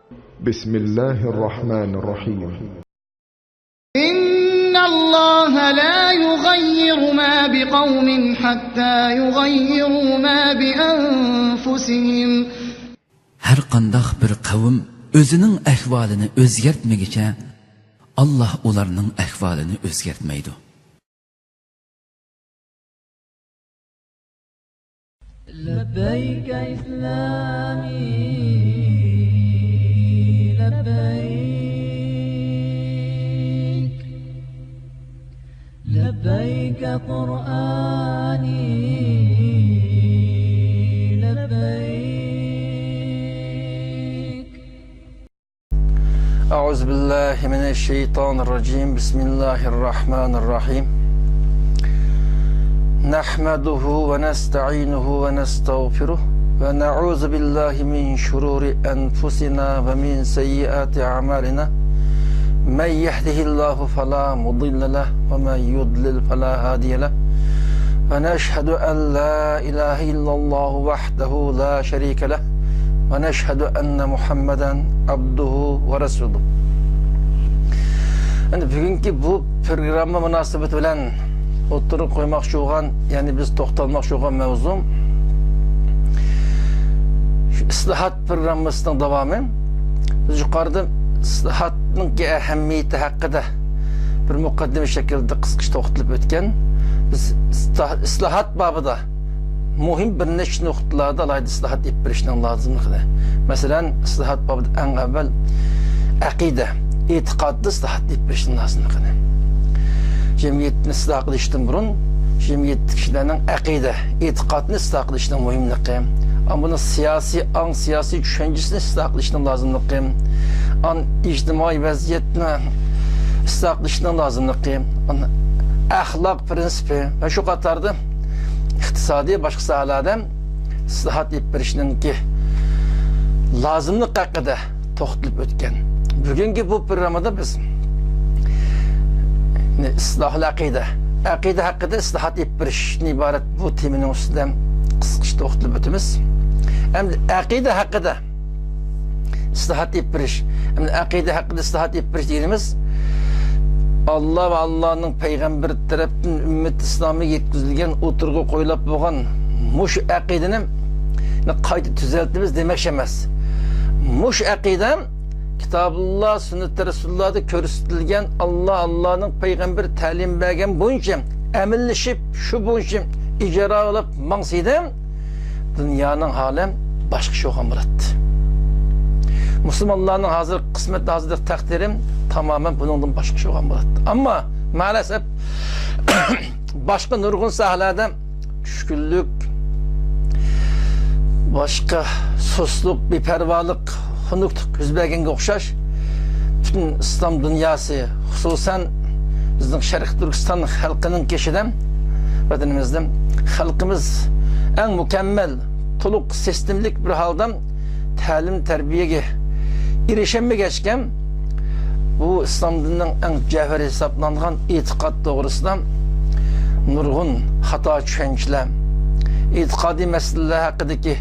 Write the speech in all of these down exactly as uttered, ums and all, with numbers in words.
بسم الله الرحمن الرحيم. إن الله لا يغير ما بقوم حتى يغيروا ما بأنفسهم. ھەر قانداق بىر قەۋم ئۆزىنىڭ ئەھۋالىنى ئۆزگەرتمىگۈچە، ئاللاھ ئۇلارنىڭ ئەھۋالىنى ئۆزگەرتمەيدۇ. لبيك إسلامي لبيك لبيك قرآني لبيك أعوذ بالله من الشيطان الرجيم. بسم الله الرحمن الرحيم. نحمده ونستعينه ونستغفره ونعوذ بالله من شرور أنفسنا ومن سيئات أعمالنا. من يهده الله فلا مضل له ومن يضلل فلا هادي له. ونشهد أن لا إله إلا الله وحده لا شريك له. ونشهد أن محمدا عبده ورسوله. ئەمدى بۈگۈنكى بۇ پروگرامما مۇناسىۋىتى بىلەن ئوتتۇرىغا قويماقچى بولغان، يەنى بىز توختالماقچى بولغان مەۋزۇ شۇ ئىسلاھات پروگراممىسىنىڭ داۋامى. بىز يۇقىرىدا ئىسلاھاتنىڭكى ئەھمىيىتى ھەققىدە بىر مۇقەددىمە شەكلىدە قىسقىچە توختىلىپ ئۆتكەن. بىز ئىسلاھ-، ئىسلاھات بابىدا مۇھىم بىر نەچچە نۇقتىلاردا ئالاھىدە ئىسلاھات ئېلىپ بېرىشنىڭ لازىملىقىنى، مەسىلەن، ئىسلاھات بابىدا ئەڭ ئەۋۋەل ئەقىدە، ئېتىقادتا ئىسلاھات ئېلىپ بېرىشنىڭ لازىملىقىنى، جەمئىيەتنى ئىسلاھ قىلىشتىن بۇرۇن جەمئىيەتتىكى كىشىلەرنىڭ ئەقىدە، ئېتىقادنى ئىسلاھ قىلىشنىڭ مۇھىملىقى، ئاندىن بۇنىڭ سىياسىي ئاڭ، سىياسىي چۈشەنچىسىنى ئىسلاھ قىلىشنىڭ لازىملىقى، ئاندىن ئىجتىمائىي ۋەزىيەتنى ئىسلاھ قىلىشنىڭ لازىملىقى، ئاندىن ئەخلاق پىرىنسىپى ۋە شۇ قاتاردا ئىقتىسادىي باشقا ساھەلەردە ئىسلاھات ئېلىپ بېرىشنىڭكى لازىملىقى ھەققىدە توختىلىپ ئۆتكەن. بۈگۈنكى بۇ پروگراممىدا بىز ئىسلاھۇل ئەقىدە، ئەقىدە ھەققىدە ئىسلاھات ئېلىپ بېرىشتىن ئىبارەت بۇ تېمىنىڭ ئۈستىدە قىسقىچە توختىلىپ ئۆتىمىز. ئەمدى ئەقىدە ھەققىدە ئىسلاھات ئېلىپ بېرىش. ئەمدى ئەقىدە ھەققىدە ئىسلاھات ئېلىپ بېرىش دېگىنىمىز، ئاللا ۋە ئاللانىڭ پەيغەمبىرى تەرەپتىن ئۈممەت ئىسلامغا يەتكۈزۈلگەن، ئوتتۇرىغا قويۇلۇپ بولغان مۇشۇ ئەقىدىنى قايتا تۈزەلتىمىز دېمەكچى ئەمەس. مۇشۇ ئەقىدە كىتابۇللا، سۈننىتى رەسۇلۇللادا كۆرسىتىلگەن، ئاللا، ئاللانىڭ پەيغەمبىرى تەلىم بەرگەن بويىچە ئەمەللىشىپ، شۇ بويىچە ئىجرا قىلىپ ماڭسىدى، دۇنيانىڭ ھالى باشقىچە بولغان بولاتتى. مۇسۇلمانلارنىڭ ھازىرقى قىسمىتى، ھازىرقى تەقدىرى تامامەن بۇنىڭدىن باشقىچە بولغان بولاتتى. ئەمما مائەلەسەپ باشقا نۇرغۇن ساھەلەردە چۈشكۈنلۈك، باشقا سۇسلۇق، بىپەرۋالىق، خۇنۈكلۈك يۈز بەرگەنگە ئوخشاش، پۈتۈن ئىسلام دۇنياسى، خۇسۇسەن بىزنىڭ شەرقىي تۈركىستان خەلقىنىڭ كېشىدە، ۋەتىنىمىزدە خەلقىمىز ئەڭ مۇكەممەل، تولۇق سىستېمىلىك بىر ھالدا تەلىم-تەربىيەگە ئېرىشەلمىگەچكە، بۇ ئىسلام دىنىنىڭ ئەڭ جەۋھىرى ھېسابلانغان ئېتىقاد توغرىسىدا نۇرغۇن خاتا چۈشەنچىلەر، ئېتىقادىي مەسىلىلەر ھەققىدىكى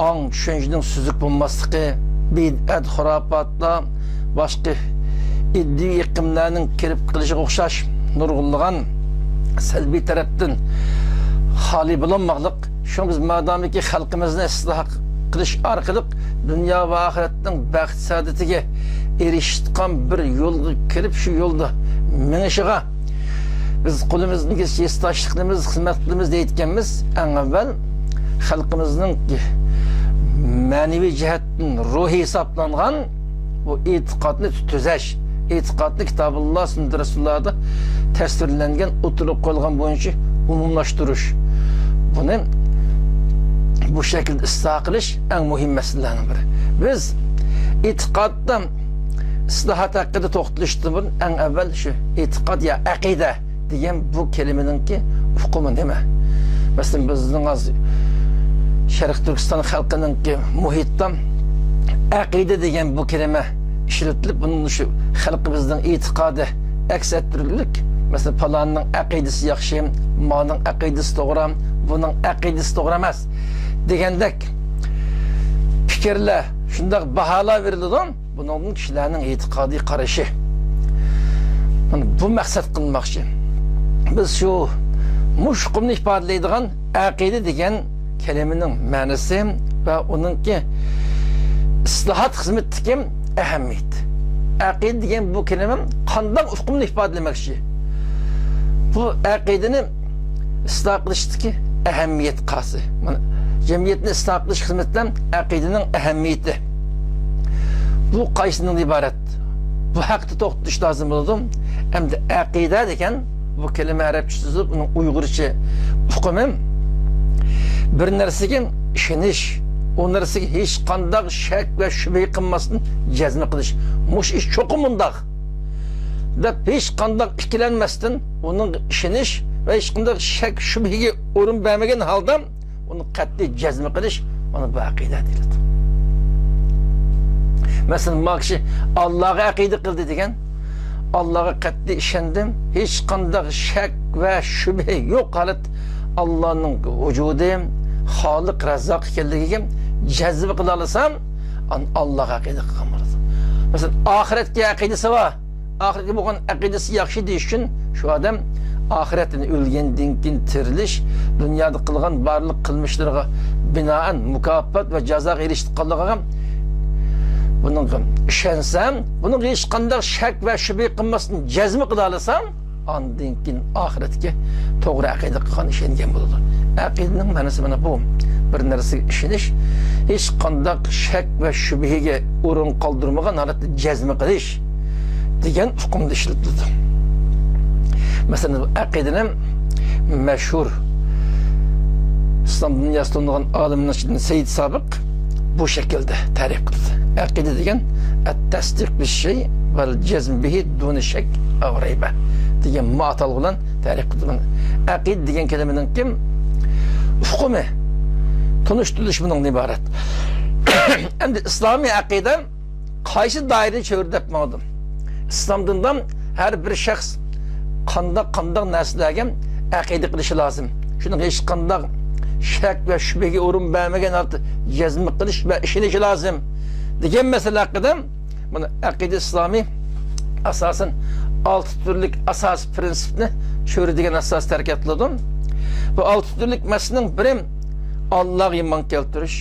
ئاڭ چۈشەنچىنىڭ سۈزۈك بولماسلىقى، بىدئەت، خۇراپاتلار، باشقا ئىدىيە ئېقىملارنىڭ كىرىپ قېلىشىغا ئوخشاش نۇرغۇنلىغان سەلبىي تەرەپتىن خالىي بولالماقلىق. شۇڭا بىز مادامىكى خەلقىمىزنى ئىسلاھ قىلىش ئارقىلىق دۇنيا ۋە ئاخىرەتنىڭ بەخت سائادىتىگە ئېرىشىدىغان بىر يولغا كىرىپ، شۇ يولدا مېڭىشىغا بىز قولىمىزدىن كېلىشىچە ھېسداشلىق قىلىمىز، خىزمەت قىلىمىز دەيدىكەنمىز. ئەڭ ئەۋۋەل خەلقىمىزنىڭ مەنىۋى جەھەتتىن روھى ھېسابلانغان بۇ ئېتىقادنى تۈزەش، ئېتىقادنى كىتابۇللا، سۈننىتى رەسۇلۇللادا تەسۋىرلەنگەن، ئوتتۇرىغا قويۇلغان بويىچە ئومۇملاشتۇرۇش، بۇنى بۇ شەكىلدە ئىسلاھ قىلىش ئەڭ مۇھىم مەسىلىلەرنىڭ بىرى. بىز ئېتىقادتا ئىسلاھات ھەققىدە توختىلىشتىن بۇرۇن، ئەڭ ئەۋۋەل شۇ ئېتىقاد يا ئەقىدە دېگەن بۇ كەلىمىنىڭكى ئۇقۇمى نېمە؟ مەسىلەن، بىزنىڭ ھازىر شەرقىي تۈركىستان خەلقىنىڭكى مۇھىتتا ئەقىدە دېگەن بۇ كەلىمە ئىشلىتىلىپ، بۇنىڭ شۇ خەلقىمىزنىڭ ئېتىقادى ئەكس ئەتتۈرۈلۈك. مەسىلەن، پالاننىڭ ئەقىدىسى ياخشى، مانىڭ ئەقىدىسى توغرا، بۇنىڭ ئەقىدىسى توغرا ئەمەس دېگەندەك پىكىرلەر شۇنداق باھالار بېرىلىدۇ. بۇنىڭدىن كىشىلەرنىڭ ئېتىقادىي قارىشى. مانا بۇ مەقسەت قىلماقچى. بىز شۇ مۇشۇ ئۇقۇمنى ئىپادىلەيدىغان ئەقىدە دېگەن كەلىمىنىڭ مەنىسى ۋە ئۇنىڭكى ئىسلاھات خىزمىتىدىكى ئەھمىيىتى. ئەقىدە دېگەن بۇ كەلىمە قانداق ئۇقۇمنى ئىپادىلىمەكچى؟ بۇ ئەقىدىنى ئىسلاھ قىلىشتىكى ئەھمىيەت قاسى. مانا، جەمئىيەتنى ئىسلاھ قىلىش خىزمىتىدە ئەقىدىنىڭ ئەھمىيىتى. بۇ قايسىدىن ئىبارەت؟ بۇ ھەقتە توختىلىش لازىم بولىدۇ. ئەمدى ئەقىدە دېگەن بۇ كەلىمە ئەرەبچە سۆزى، ئۇنىڭ ئۇيغۇرچە ئۇقۇمى بىر نەرسىگە ئىشىنىش، ئۇ نەرسىگە ھېچقانداق شەك ۋە شۈبھە قىلماستىن جەزم قىلىش. مۇشۇ ئىش چوقۇم مۇنداق دەپ ھېچقانداق ئىككىلەنمەستىن ئۇنىڭغا ئىشىنىش ۋە ھېچقانداق شەك شۈبھىگە ئورۇن بەرمىگەن ھالدا ئۇنى قەتئىي جەزم قىلىش، مانا بۇ ئەقىدە دېيىلىدۇ. مەسىلەن، ما كىشى ئاللاغا ئەقىدە قىلدى دېگەن، ئاللاغا قەتئىي ئىشەندىم، ھېچقانداق شەك ۋە شۈبھە يوق ھالەتتە ئاللانىڭ ۋۇجۇدى، خالىق، راززاق ئىكەنلىكىگە جەزم قىلالىسام، ئان-، ئاللاغا ئەقىدە قىلغان بولىدۇ. مەسىلەن، ئاخىرەتكە ئەقىدىسى بار. ئاخىرەتكە بولغان ئەقىدىسى ياخشى دېيىش ئۈچۈن شۇ ئادەم ئاخىرەتتىن، ئۆلگەندىن كېيىن تىرىلىش، دۇنيادا قىلغان بارلىق قىلمىشلىرىغا بىنائەن مۇكاپات ۋە جازاغا ئېرىشىدىغانلىقىغا بۇنىڭغا ئىشەنسەم، بۇنىڭغا ھېچقانداق شەك ۋە شۈبھە قىلماستىن جەزم قىلالىسام، ئاندىن كېيىن ئاخىرەتكە توغرا ئەقىدە قىلغان، ئىشەنگەن بولىدۇ. ئەقىدىنىڭ مەنىسى مانا بۇ. بىر نەرسىگە ئىشىنىش، ھېچقانداق شەك ۋە شۈبھىگە ئورۇن قالدۇرمىغان ھالەتتە جەزم قىلىش دېگەن ئۇقۇمدا ئىشلىتىلىدۇ. مەسىلەن، ئەقىدىنى مەشھۇر ئىسلام دۇنياسى تونۇغان ئالىمنىڭ ئىچىدىن سەييىد سابىق بۇ شەكىلدە تەرىپ قىلىدۇ. ئەقىدە دېگەن «ئەت-تەسدىق بىش شەي ۋەل جەزم بىھى دۇنە شەك ئەۋ رەيبە» دېگەن مۇ ئاتالغۇ بىلەن تەرىپ قىلىدۇ. ئەقىدە دېگەن كەلىمىنىڭكى ئۇقۇمى، تونۇشتۇرۇلۇشى بۇنىڭدىن ئىبارەت. ئەمدى ئىسلامىي ئەقىدە قايسى دائىرىنى چۆرىدەپ ماڭىدۇ؟ ئىسلام دىنىدا ھەر بىر شەخس قانداق، قانداق نەرسىلەرگە ئەقىدە قىلىشى لازىم. شۇنىڭغا ھېچقانداق شەك ۋە شۈبھىگە ئورۇن بەرمىگەن ھالدا جەزم قىلىش ۋە ئىشىنىشى لازىم دېگەن مەسىلە ھەققىدە مانا ئەقىدە ئىسلامى ئاساسەن ئالتە تۈرلۈك ئاساسىي پىرىنسىپنى چۆرىدىگەن ئاساس تەركىب قىلىدۇ. بۇ ئالتە تۈرلۈك مەسىلىنىڭ بىرى ئاللاغا ئىمان كەلتۈرۈش،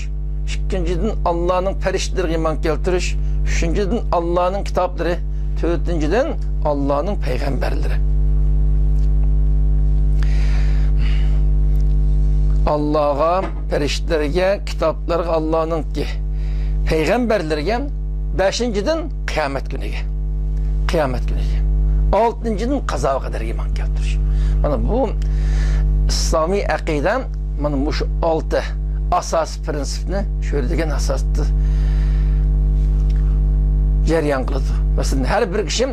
ئىككىنچىدىن، ئاللانىڭ پەرىشتىلىرىگە ئىمان كەلتۈرۈش، ئۈچىنچىدىن، ئاللانىڭ كىتابلىرى، تۆتىنچىدىن، ئاللانىڭ پەيغەمبەرلىرى. ئاللاغا، پەرىشتىلەرگە، كىتابلارغا، ئاللانىڭكى پەيغەمبەرلىرىگە، بەشىنچىدىن، قىيامەت كۈنىگە، قىيامەت كۈنىگە، ئالتىنچىدىن، قازا ۋە قەدەرگە ئىمان كەلتۈرۈش. مانا بۇ ئىسلامىي ئەقىدە مانا مۇشۇ ئالتە ئاساسىي پىرىنسىپنى چۆرىدىگەن ئاساستا جەريان قىلىدۇ. مەسىلەن، ھەر بىر كىشى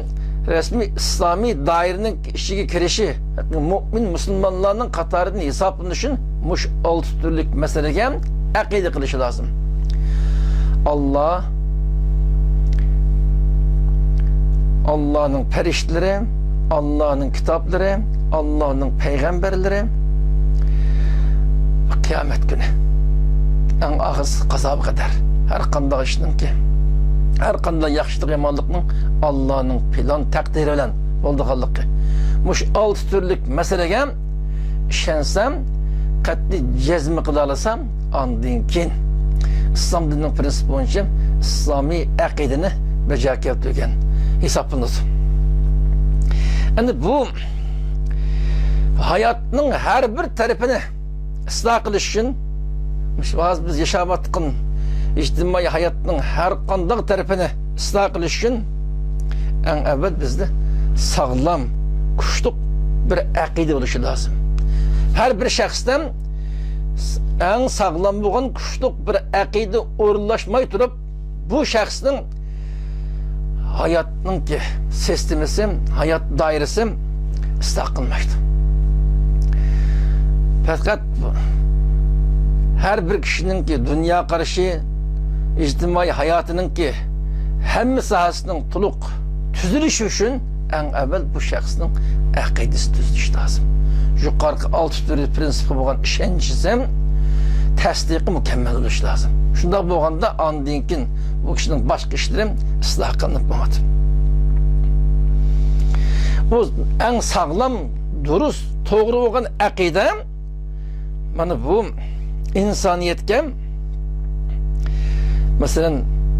رەسمىي ئىسلامىي دائىرىنىڭ ئىچىگە كىرىشى، مۇئمىن مۇسۇلمانلارنىڭ قاتارىدىن ھېسابلىنىشى ئۈچۈن مۇشۇ ئالتە تۈرلۈك مەسىلىگە ئەقىدە قىلىشى لازىم. ئاللا، ئاللانىڭ پەرىشتىلىرى، ئاللانىڭ كىتابلىرى، ئاللانىڭ پەيغەمبەرلىرى، قىيامەت كۈنى، ئەڭ ئاخىرسى قازا قەدەر، ھەر قانداق ئىشنىڭكى، ھەر قانداق ياخشىلىق يامانلىقنىڭ ئاللانىڭ پىلان تەقدىرى بىلەن بولىدىغانلىقى. مۇشۇ ئالتە تۈرلۈك مەسىلىگە ئىشەنسەم، قەتئىي جەزم قىلالىسام، ئاندىن كېيىن ئىسلام دىنىنىڭ پرىنسىپى بويىچە ئىسلامىي ئەقىدىنى بەجا كەلتۈرگەن ھېسابلىنىدۇ. ئەمدى بۇ ھاياتنىڭ ھەر بىر تەرىپىنى ئىسلاھ قىلىش ئۈچۈن، مۇشۇ ھازىر بىز ياشاۋاتقان ئىجتىمائىي ھاياتنىڭ ھەر قانداق تەرىپىنى ئىسلاھ قىلىش ئۈچۈن ئەڭ ئەۋۋەل بىزدە ساغلام، كۈچلۈك بىر ئەقىدە بولۇشى لازىم. ھەر بىر شەخستە ئەڭ ساغلام بولغان كۈچلۈك بىر ئەقىدە ئورۇنلاشماي تۇرۇپ، بۇ شەخسنىڭ ھاياتنىڭكى سىستېمىسى، ھايات دائىرىسى ئىسلاھ قىلمايدۇ. پەقەت ھەر بىر كىشىنىڭكى دۇنيا قارىشى، ئىجتىمائىي ھاياتىنىڭكى ھەممە ساھەسىنىڭ تولۇق تۈزۈلۈشى ئۈچۈن ئەڭ ئەۋۋەل بۇ شەخسنىڭ ئەقىدىسى تۈزۈلۈشى لازىم. يۇقىرىقى ئالتە تۈرى پرىنسىپقا بولغان ئىشەنچىسى تەستىقى مۇكەممەل بولۇشى لازىم. شۇنداق بولغاندا ئاندىن كېيىن بۇ كىشىنىڭ باشقا ئىشلىرى ئىسلاھ قىلىنىپ ماڭىدۇ. بۇ ئەڭ ساغلام، دۇرۇس، توغرا بولغان ئەقىدە، مانا بۇ ئىنسانىيەتكە، مەسىلەن،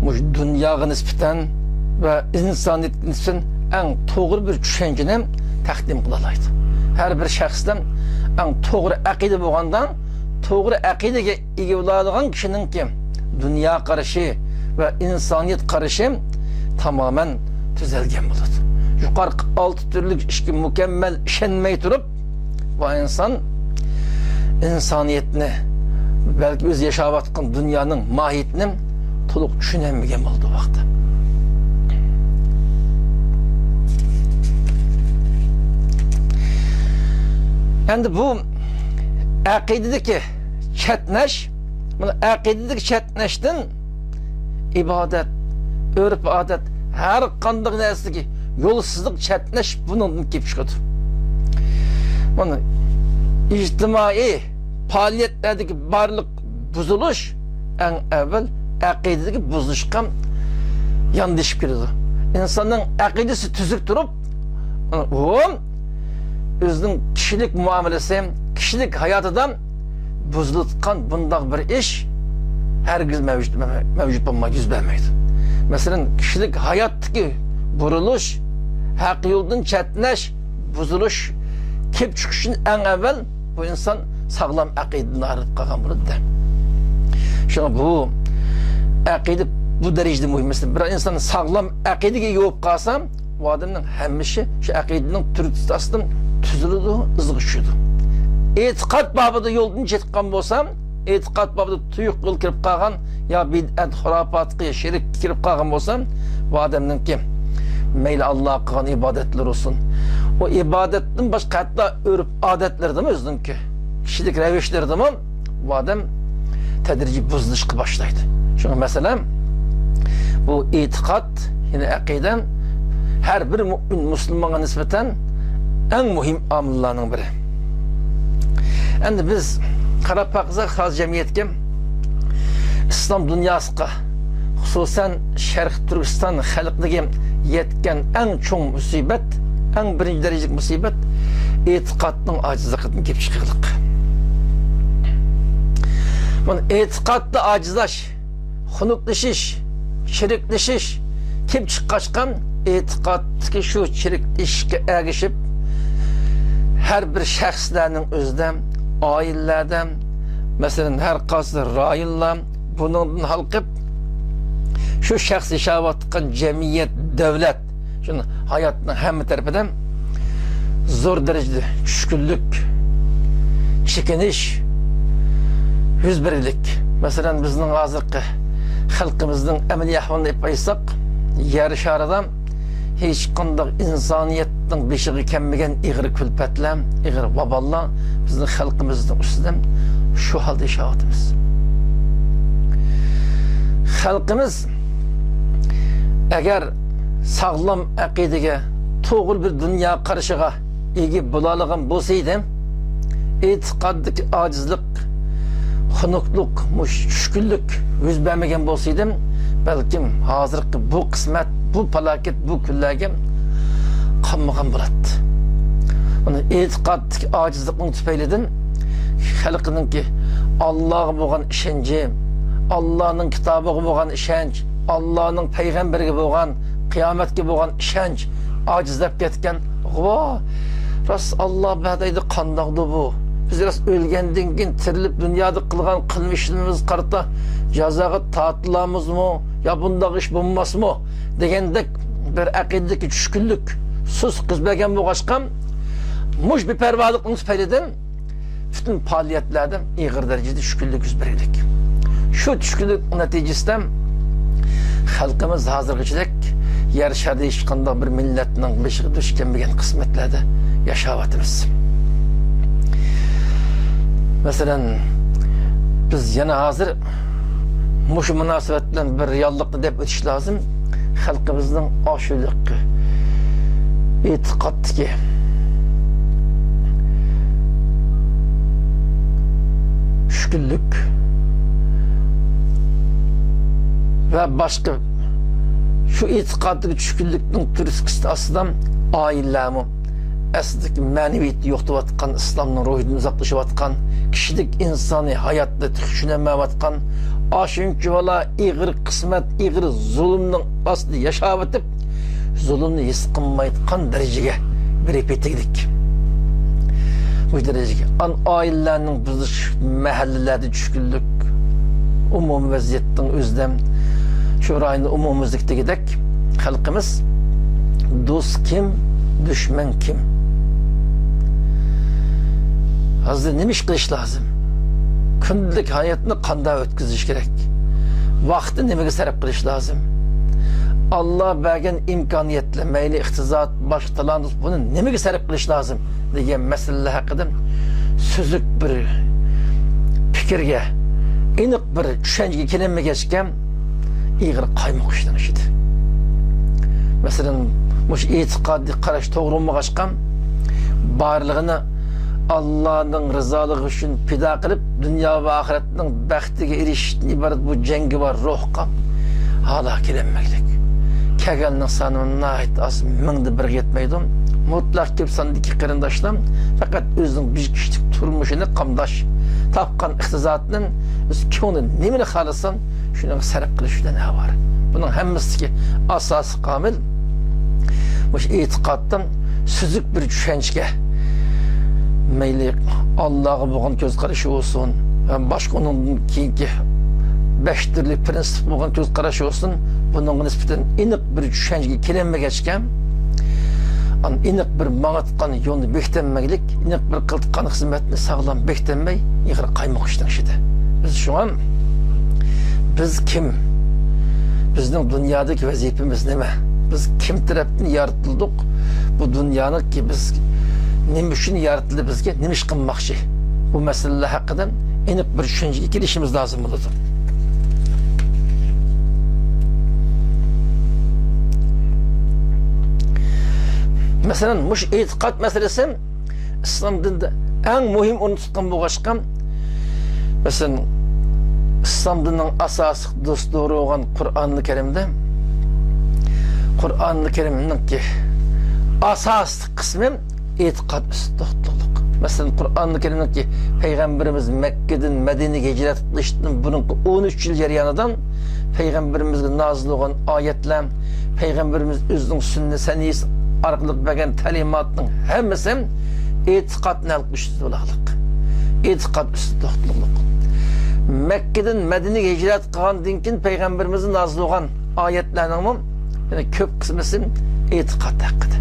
مۇشۇ دۇنياغا نىسبەتەن ۋە ئىنسانىيەتكە نىسبەتەن ئەڭ توغرا بىر چۈشەنچىنى تەقدىم قىلالايدۇ. ھەر بىر شەخستە ئەڭ توغرا ئەقىدە بولغاندا، توغرا ئەقىدىگە ئىگە بولىدىغان كىشىنىڭكى دۇنيا قارىشى ۋە ئىنسانىيەت قارىشى تامامەن تۈزەلگەن بولىدۇ. يۇقىرىقى ئالتە تۈرلۈك ئىشقا مۇكەممەل ئىشەنمەي تۇرۇپ، بۇ ئىنسان ئىنسانىيەتنى، بەلكى ئۆزى ياشاۋاتقان دۇنيانىڭ ماھىيىتىنى تولۇق چۈشىنەلمىگەن بولىدۇ ۋاقتى. ئەمدى بۇ ئەقىدىدىكى چەتنەش، مانا ئەقىدىدىكى چەتنەشتىن ئىبادەت، ئۆرپ-ئادەت، ھەر قانداق نەرسىدىكى يولسىزلىق، چەتنەش بۇنىڭدىن كېلىپ چىقىدۇ. مانا ئىجتىمائىي پائالىيەتلەردىكى بارلىق بۇزۇلۇش ئەڭ ئەۋۋەل ئەقىدىدىكى بۇزۇلۇشقا ياندىشىپ كېلىدۇ. ئىنساننىڭ ئەقىدىسى تۈزۈك تۇرۇپ، ئۇ ئۆزىنىڭ كىشىلىك مۇئامىلىسى، كىشىلىك ھاياتىدا بۇزۇلۇۋاتقان بۇنداق بىر ئىش ھەرگىز مەۋجۇت، مەۋجۇت بولمايدۇ، يۈز بەرمەيدۇ. مەسىلەن، كىشىلىك ھاياتتىكى بۇرۇلۇش، ھەق يولدىن چەتنەش، بۇزۇلۇش كېلىپ چىقىشى ئۈچۈن ئەڭ ئەۋۋەل بۇ ئىنسان ساغلام ئەقىدىدىن ئايرىلىپ قالغان بولىدۇ. شۇڭا بۇ ئەقىدە بۇ دەرىجىدە مۇھىم. مەسىلەن، بىر ئىنسان ساغلام ئەقىدىگە ئىگە بولۇپ قالسا، بۇ ئادەمنىڭ ھەممە ئىشى شۇ ئەقىدىنىڭ تۈرتكىسى ئاستىدا تۈزۈلىدۇ، ئىزغا چۈشىدۇ. ئېتىقاد بابىدا يولدىن چېتىپ قالغان بولسا، ئېتىقاد بابىدا تۇيۇق يول كىرىپ قالغان يا بىدئەت، خۇراپاتقا، شىرككە كىرىپ قالغان بولسا، بۇ ئادەمنىڭكى مەيلى ئاللاغا قىلغان ئىبادەتلىرى بولسۇن، ئۇ ئىبادەتتىن باشقا ھەتتا ئۆرپ-ئادەتلىرىدىمۇ ئۆزىنىڭكى كىشىلىك رەۋىشلىرىدىمۇ بۇ ئادەم تەدرىجىي بۇزۇلۇشقا باشلايدۇ. شۇڭا مەسىلەن، بۇ ئېتىقاد، يەنى ئەقىدە ھەر بىر مۇئمىن مۇسۇلمانغا نىسبەتەن ئەڭ مۇھىم ئامىللارنىڭ بىرى. ئەمدى بىز قاراپ باقساق، ھازىر جەمئىيەتكە، ئىسلام دۇنياسىغا، خۇسۇسەن شەرقىي تۈركىستان خەلقىگە يەتكەن ئەڭ چوڭ مۇسىبەت، ئەڭ بىرىنچى دەرىجىلىك مۇسىبەت ئېتىقادنىڭ ئاجىزلىقىدىن كېلىپ چىققانلىق. مانا، ئېتىقادتا ئاجىزلاش، خۇنۈكلىشىش، چىرىكلىشىش كېلىپ چىققاچقا، ئېتىقادتىكى شۇ چىرىكلىشىشكە ئەگىشىپ، ھەر بىر شەخسلەرنىڭ ئۆزىدە، ئائىلىلەردە، مەسىلەن، ھەر قايسى رايونلار، بۇنىڭدىن ھالقىپ، شۇ شەخس ياشاۋاتقان جەمئىيەت، دۆلەت، شۇ ھاياتنىڭ ھەممە تەرىپىدە زور دەرىجىدە چۈشكۈنلۈك، چېكىنىش يۈز بېرىدىكەن. مەسىلەن، بىزنىڭ ھازىرقى خەلقىمىزنىڭ ئەمەلىي ئەھۋالىنى ئېلىپ ئايتساق، يەر شارىدا ھېچقانداق ئىنسانىيەتنىڭ بېشىغا كەلمىگەن ئېغىر كۈلپەتلەر، ئېغىر ۋاباللار بىزنىڭ خەلقىمىزنىڭ ئۈستىدە شۇ ھالدا ياشاۋاتىمىز. خەلقىمىز ئەگەر ساغلام ئەقىدىگە، توغرا بىر دۇنيا قارىشىغا ئىگە بولالىغان بولسا ئىدى، ئېتىقادتىكى ئاجىزلىق، خۇنۇكلۇق، مۇشۇ چۈشكۈنلۈك يۈز بەرمىگەن بولسا ئىدى، بەلكىم ھازىرقى بۇ قىسمەت، بۇ پالاكەت، بۇ كۈنلەرگە قالمىغان بولاتتى. مانا، ئېتىقادتىكى ئاجىزلىقنىڭ تۈپەيلىدىن خەلقىنىڭكى ئاللاغا بولغان ئىشەنچى، ئاللانىڭ كىتابىغا بولغان ئىشەنچ، ئاللانىڭ پەيغەمبىرىگە بولغان، قىيامەتكە بولغان ئىشەنچ ئاجىزلاپ كەتكەن. ۋاھ، راست ئاللا بار دەيدۇ، قانداقدۇ بۇ؟ بىز راست ئۆلگەندىن كېيىن تىرىلىپ دۇنيادا قىلغان قىلمىشلىرىمىزغا قارىتا جازاغا تارتىلامىزمۇ؟ يا بۇنداق ئىش بولماسمۇ؟ دېگەندەك بىر ئەقىدىدىكى چۈشكۈنلۈك، سۇس قىز بەرگەن بولغاچقا، مۇشۇ بىپەرۋالىقنىڭ تۈپەيلىدىن پۈتۈن پائالىيەتلەردە ئېغىر دەرىجىدە چۈشكۈنلۈك يۈز بەرگەنلىك. شۇ چۈشكۈنلۈك نەتىجىسىدە خەلقىمىز ھازىرغىچىدەك يەر شارىدا ھېچقانداق بىر مىللەتنىڭ بېشىغا دۇچ كەلمىگەن قىسمەتلەردە ياشاۋاتىمىز. مەسىلەن، بىز يەنە ھازىر مۇشۇ مۇناسىۋەت بىلەن بىر رېئاللىقنى دەپ ئۆتۈش لازىم. خەلقىمىزنىڭ ئاشۇ ئېتىقادتىكى چۈشكۈنلۈك، ۋە باشقا شۇ ئېتىقادتىكى چۈشكۈنلۈكنىڭ تۈرتكىسى ئاستىدا ئائىلىلەرمۇ ئەسلىدىكى مەنىۋىيىتى يوقىتىۋاتقان، ئىسلامنىڭ روھىدىن ئۇزاقلىشىۋاتقان، كىشىلىك ئىنسانىي ھاياتنى تېخى چۈشىنەلمەيۋاتقان، ئاشۇنچىۋالا ئېغىر قىسمەت، ئېغىر زۇلۇمنىڭ ئاستىدا ياشاۋېتىپ، زۇلۇمنى ھېس قىلمايدىغان دەرىجىگە بېرىپ يېتىگلىك. بۇ دەرىجىگە. ئان ئائىلىلەرنىڭ بۇزۇلۇش، مەھەللىلەردە چۈشكۈنلۈك، ئومۇمىي ۋەزىيەتنىڭ ئۆزىدە شۇ رايوندا ئومۇميۈزلۈك دېگۈدەك خەلقىمىز دوست كىم، دۈشمەن كىم؟ ھازىر نېمە ئىش قىلىش لازىم؟ كۈندىلىك ھاياتنى قانداق ئۆتكۈزۈش كېرەك؟ ۋاقىتنى نېمىگە سەرپ قىلىش لازىم؟ ئاللا بەرگەن ئىمكانىيەتلەر، مەيلى ئىقتىساد، باشقا تالانت، بۇنى نېمىگە سەرپ قىلىش لازىم دېگەن مەسىلىلەر ھەققىدە سۈزۈك بىر پىكىرگە، ئېنىق بىر چۈشەنچىگە كېلەلمىگەچكە، ئېغىر قايمۇق ئىشنىڭ ئىچىدە. مەسىلەن، مۇشۇ ئېتىقادىي قاراش توغرا بولمىغاچقا، بارلىقىنى ئاللانىڭ رىزالىقى ئۈچۈن پىدا قىلىپ، دۇنيا ۋە ئاخىرەتنىڭ بەختىگە ئېرىشىشتىن ئىبارەت بۇ جەڭگىۋار روھقا ھالاك كېلەلمەكلىك. كەلگەننىڭ سانى ناھايىتى ئاز، مىڭدا بىرگە يەتمەيدۇ. مۇتلەق كۆپ ساندىكى قېرىنداشلار پەقەت ئۆزىنىڭ بىر كىشىلىك تۇرمۇشىنى قامداش، تاپقان ئىقتىسادىنى ئۆز كۆڭلى نېمىنى خالىسا، شۇنىڭغا سەرپ قىلىش بىلەن ئاۋارە. بۇنىڭ ھەممىسىدىكى ئاساسلىق ئامىل مۇشۇ ئېتىقادتىن سۈزۈك بىر چۈشەنچىگە، مەيلى ئاللاغا بولغان كۆز قارىشى بولسۇن، ھەم باشقا ئۇنىڭدىن كېيىنكى بەش تۈرلۈك پىرىنسىپ بولغان كۆز قارىشى بولسۇن، بۇنىڭغا نىسبەتەن ئېنىق بىر چۈشەنچىگە كېلەلمىگەچكە، ئېنىق بىر ماڭىدىغان يولنى بېكىتەلمەيلىك، ئېنىق بىر قىلىدىغان خىزمەتنى ساغلام بېكىتەلمەي، ئېغىر قايمۇق ئىشنىڭ ئىچىدە. بىز شۇڭا، بىز كىم؟ بىزنىڭ دۇنيادىكى ۋەزىپىمىز نېمە؟ بىز كىم تەرەپتىن يارىتىلدۇق؟ بۇ دۇنيانىڭكى بىز نېمە ئۈچۈن يارىتىلدى؟ بىزگە نېمە ئىش قىلماقچى؟ بۇ مەسىلىلەر ھەققىدە ئېنىق بىر چۈشەنچىگە كېلىشىمىز لازىم بولىدۇ. مەسىلەن، مۇشۇ ئېتىقاد مەسىلىسى ئىسلام دىنىدا ئەڭ مۇھىم ئورۇن تۇتقان بولغاچقا، مەسىلەن، ئىسلام دىنىنىڭ ئاساسلىق دۇستۇرى بولغان قۇرئانى كەرىمدە، قۇرئانى كەرىمنىڭكى ئاساسلىق قىسمى ئېتىقاد ئۈستىدە توختىلىدۇق. مەسىلەن، قۇرئانى كەرىمنىڭكى پەيغەمبىرىمىز مەككىدىن مەدىنىگە ھىجرەت قىلىشتىن بۇرۇنقى ئون ئۈچ يىل جەريانىدا پەيغەمبىرىمىزگە نازىل بولغان ئايەتلەر، پەيغەمبىرىمىز ئۆزىنىڭ سۈننە سەنىيىسى ئارقىلىق بەرگەن تەلىماتنىڭ ھەممىسى ئېتىقادنى ھەل قىلىش ئۈستىدە بولاقلىق. ئېتىقاد ئۈستىدە توختىلىقلىق. مەككىدىن مەدىنىگە ھىجرەت قىلغاندىن كېيىن پەيغەمبىرىمىزگە نازىل بولغان ئايەتلەرنىڭمۇ يەنە كۆپ قىسمىسى ئېتىقاد ھەققىدە.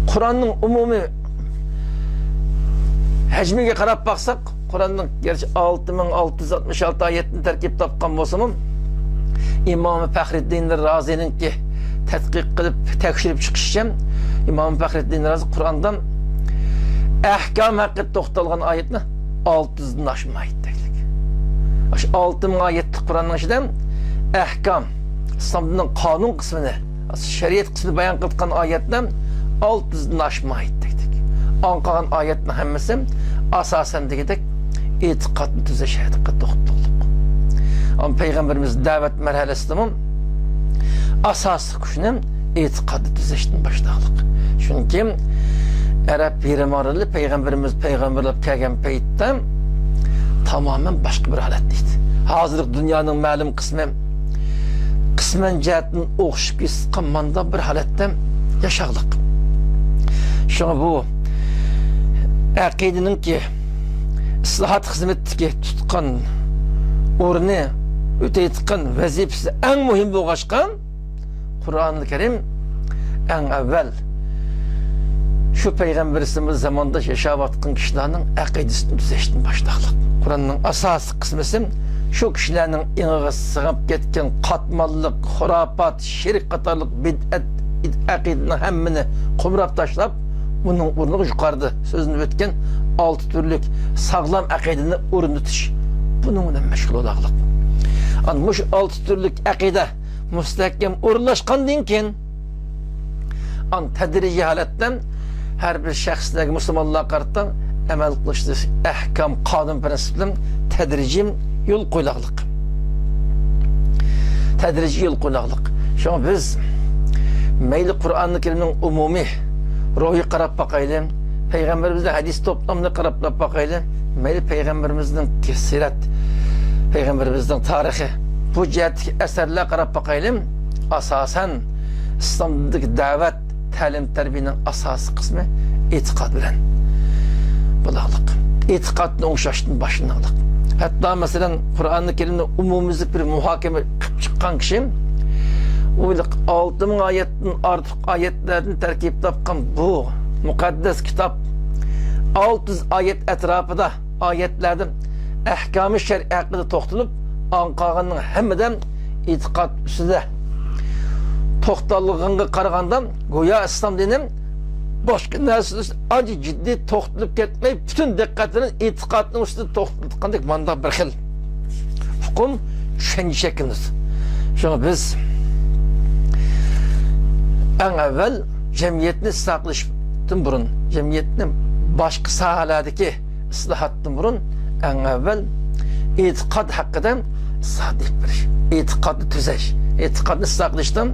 قۇرئاننىڭ ئومۇمىي ھەجمىگە قاراپ باقساق، قۇرئاننىڭ گەرچە ئالتە مىڭ ئالتە يۈز ئاتمىش ئالتە ئايەتتىن تەركىب تاپقان بولسىمۇ، ئىمام فەخرىددىن رازىنىڭكى تەتقىق قىلىپ تەكشۈرۈپ چىقىشىچە، ئىمام فەخرىددىن رازى قۇرئاندا ئەھكام ھەققىدە توختالغان ئايەتنى ئالتە يۈزدىن ئاشمايدۇ دەيلىك. شۇ ئالتە مىڭ ئايەتلىك قۇرئاننىڭ ئىچىدە ئەھكام، ئىسلام دىنىنىڭ قانۇن قىسمىنى، شەرىئەت قىسمىنى بايان قىلىدىغان ئايەتلەر ئالتە يۈزدىن ئاشمايدۇ دېدۇق. ئاڭ قالغان ئايەتنىڭ ھەممىسى ئاساسەن دېگۈدەك ئېتىقادنى تۈزەش ھەققىدە توختىلىدۇق. ئەمما پەيغەمبىرىمىز دەۋەت مەرھەلىسىدىمۇ ئاساسلىق كۈچنى ئېتىقادنى تۈزەشتىن باشلاقلىق. چۈنكى ئەرەب يېرىم ئارىلى پەيغەمبىرىمىز پەيغەمبەرلەپ كەلگەن پەيتتە تامامەن باشقا بىر ھالەتتە ئىدى. ھازىرقى دۇنيانىڭ مەلۇم قىسمى قىسمەن جەھەتتىن ئوخشىشىپ كېتىۋاتقان مانداق بىر ھالەتتە ياشاغلىق. شۇڭا بۇ ئەقىدىنىڭكى، ئىسلاھات خىزمىتىدىكى تۇتقان ئورنى، ئۆتەيدىغان ۋەزىپىسى ئەڭ مۇھىم بولغاچقا، قۇرئانى كەرىم ئەڭ ئەۋۋەل شۇ پەيغەمبىرىمىز زاماندا ياشاۋاتقان كىشىلەرنىڭ ئەقىدىسىنى تۈزەشتىن باشلاقلىق. قۇرئاننىڭ ئاساسىي قىسمىسى شۇ كىشىلەرنىڭ ئېڭىغا سىڭىپ كەتكەن قاتماللىق، خۇراپات، شىرك قاتارلىق بىدئەت ئەقىدىنىڭ ھەممىنى قومۇراپ تاشلاپ، ئۇنىڭ ئورنىغا يۇقىرىدا سۆزلىنىپ ئۆتكەن ئالتە تۈرلۈك ساغلام ئەقىدىنى ئورنىتىش، بۇنىڭ بىلەن مەشغۇل بولاقلىق. ئان مۇشۇ ئالتە تۈرلۈك ئەقىدە مۇستەھكەم ئورۇنلاشقاندىن كېيىن، ئان تەدرىجىي ھالەتتە ھەر بىر شەخسلەرگە، مۇسۇلمانلارغا قارىتا ئەمەل قىلىشتا ئەھكام، قانۇن، پىرىنسىپلىرىم تەدرىجىي يول قويۇلاقلىق. تەدرىجىي يول قويۇلاقلىق. شۇڭا بىز مەيلى قۇرئانى كەرىمنىڭ ئومۇمىي روھىغا قاراپ باقايلى، پەيغەمبىرىمىزنىڭ ھەدىس توپلىمىغا قاراپ باقايلى، مەيلى پەيغەمبىرىمىزنىڭ سىرەت، پەيغەمبىرىمىزنىڭ تارىخى، بۇ جەھەتتىكى ئەسەرلەرگە قاراپ باقايلى. ئاساسەن، ئىسلام دىنىدىكى دەۋەت، تەلىم-تەربىيەنىڭ ئاساسىي قىسمى ئېتىقاد بىلەن بولاقلىق. ئېتىقادنى ئوڭشاشتىن باشلىناقلىق. ھەتتا، مەسىلەن، قۇرئانى كەرىمنى ئومۇميۈزلۈك بىر مۇھاكىمە قىلىپ چىققان كىشى، ئۇ ئالتە مىڭ ئايەتتىن ئارتۇق ئايەتلەردىن تەركىب تاپقان بۇ مۇقەددەس كىتاب، ئالتە يۈز ئايەت ئەتراپىدا، ئايەتلەردە ئەھكامى شەرئىي ھەققىدە توختىلىپ، ئاڭ قالغاننىڭ ھەممىدە ئېتىقاد ئۈستىدە توختالغانغا قارىغاندا، گويا ئىسلام دىنى باشقا نەرسىلەر ئۈستىدە ئانچە جىددىي توختىلىپ كەتمەي، پۈتۈن دىققەتىنى ئېتىقادنىڭ ئۈستىدە توختىتىۋاتقاندەك مانداق بىر خىل ئۇقۇم، چۈشەنچە شەكىللىنىدۇ. شۇڭا بىز ئەڭ ئەۋۋەل جەمئىيەتنى ئىسلاھ قىلىشتىن بۇرۇن، جەمئىيەتنى باشقا ساھەلەردىكى ئىسلاھاتتىن بۇرۇن ئەڭ ئەۋۋەل ئېتىقاد ھەققىدە ئىسلاھات ئېلىپ بېرىش، ئېتىقادنى تۈزەش، ئېتىقادنى ئىسلاھ قىلىشتا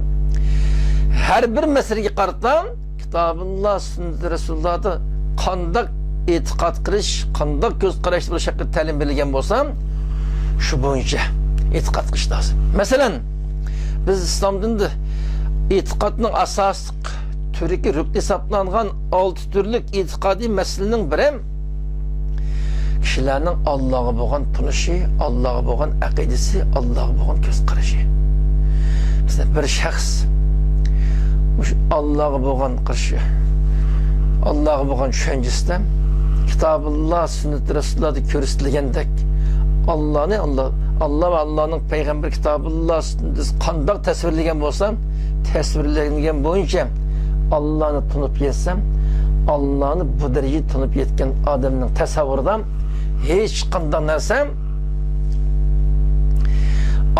ھەر بىر مەسىلىگە قارىتا كىتابۇللا، سۈننىتى رەسۇلۇللادا قانداق ئېتىقاد قىلىش، قانداق كۆز قاراش بولۇش ھەققىدە تەلىم بېرىلگەن بولسا، شۇ بويىچە ئېتىقاد قىلىش لازىم. مەسىلەن، بىز ئىسلام دىنىدا ئېتىقادنىڭ ئاساسلىق تۈركى، رۈكنى ھېسابلانغان ئالتە تۈرلۈك ئېتىقادىي مەسىلىنىڭ بىرى، كىشىلەرنىڭ ئاللاغا بولغان تونۇشى، ئاللاغا بولغان ئەقىدىسى، ئاللاغا بولغان كۆز قارىشى. مەسىلەن، بىر شەخس مۇشۇ ئاللاغا بولغان قارىشى، ئاللاغا بولغان چۈشەنچىسىدە كىتابۇللا، سۈننىتى رەسۇلۇللادا كۆرسىتىلگەندەك ئاللانى، ئاللا، ئاللا ۋە ئاللانىڭ پەيغەمبىرى كىتابۇللا، سۈننىتى قانداق تەسۋىرلىگەن بولسا، تەسۋىرلەنگەن بويىچە ئاللانى تونۇپ يەتسە، ئاللانى بۇ دەرىجىدە تونۇپ يەتكەن ئادەمنىڭ تەسەۋۋۇرىدا ھېچقانداق نەرسە